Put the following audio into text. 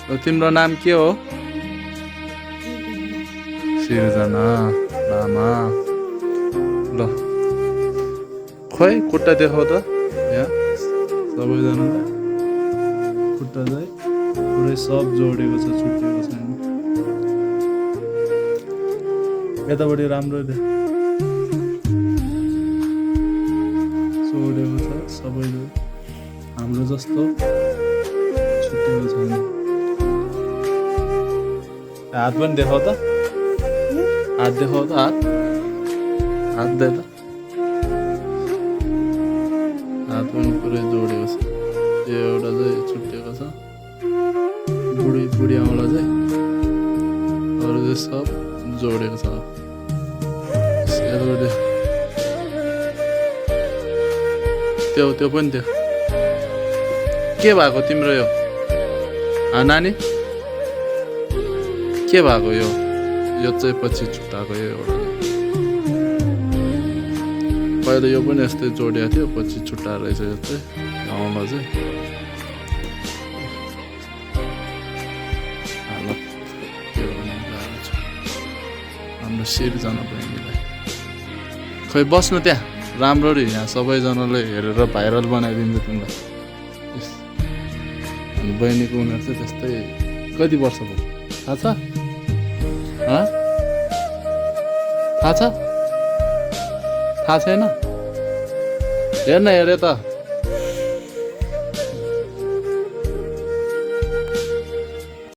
तिम्रो नाम के हो? सिर्जना लामा। ल खोइ खुट्टा देखाउ त यहाँ सबैजनालाई। खुट्टा चाहिँ पुरै सब जोडेको छ, छुट्टिएको छैन। यतापट्टि राम्रो दे जोडेको छ सबैले, हाम्रो जस्तो छुट्टिएको छैन। हात पनि देखाउ त, हात देखाउ त, हात दे त। हात पनि पुरै जोडेको छ। यो एउटा चाहिँ छुट्टिएको छ, बुढी औँला चाहिँ। अरू चाहिँ सब जोडेको छ। त्यो पनि त्यो के भएको तिम्रो यो नानी? के भएको यो चाहिँ पछि छुट्टाएको यो एउटा। पहिला यो पनि यस्तै जोडिएको थियो, पछि छुट्टाएर रहेछ यो चाहिँ औँला चाहिँ। हालत के भन्नु गाह्रो छ हाम्रो सिर्जना बहिनीलाई। खै बस्नु त्यहाँ राम्ररी, यहाँ सबैजनाले हेरेर भाइरल बनाइदिन्छ तिमीलाई। अनि बहिनीको उमेर चाहिँ त्यस्तै कति वर्ष भयो थाहा छ? थाहा छ? थाहा छैन? हेर्न हेरे त